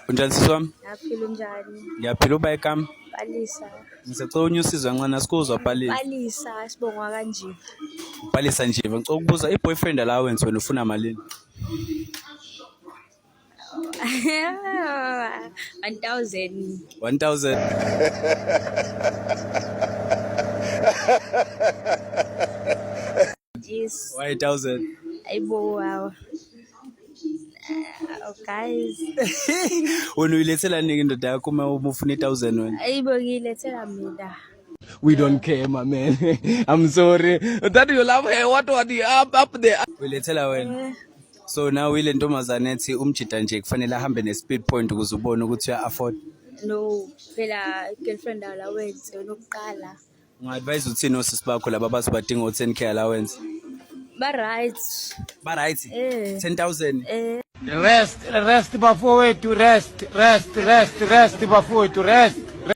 Unjani sisi wami? Ngiyaphila, unjani? Ngiyaphila. Uba igama? Palisa. Ngisacela unyusizo kancane, asikuzwa, Palisa. Palisa, sibongwa kanje. Palisa nje, ngicela ukubuza, i-boyfriend allowance wena ufuna malini? 1000. 1000. Yes. Why 1000? Ayibo, wow. Oh, guys. Wena uyilethela nini indoda yakho uma ufuna i-1000 wena? Ayibo, ngiyilethela mina. We don't care, my man. I'm sorry. That you love her. What you up there? Uyilethela wena. So now ile ntombazane ethi umjida nje kufanele ahambe ne-speed point ukuze ubone ukuthi uya-afford. No, phela girlfriend allowance yona okuqala. Unga-advise uthini osisi bakho laba abathi badinga o-10K allowance? Ba right. Ba right? Eh. 10,000. Eh. Rest, rest bafowethu, rest, rest, rest, rest bafowethu, rest.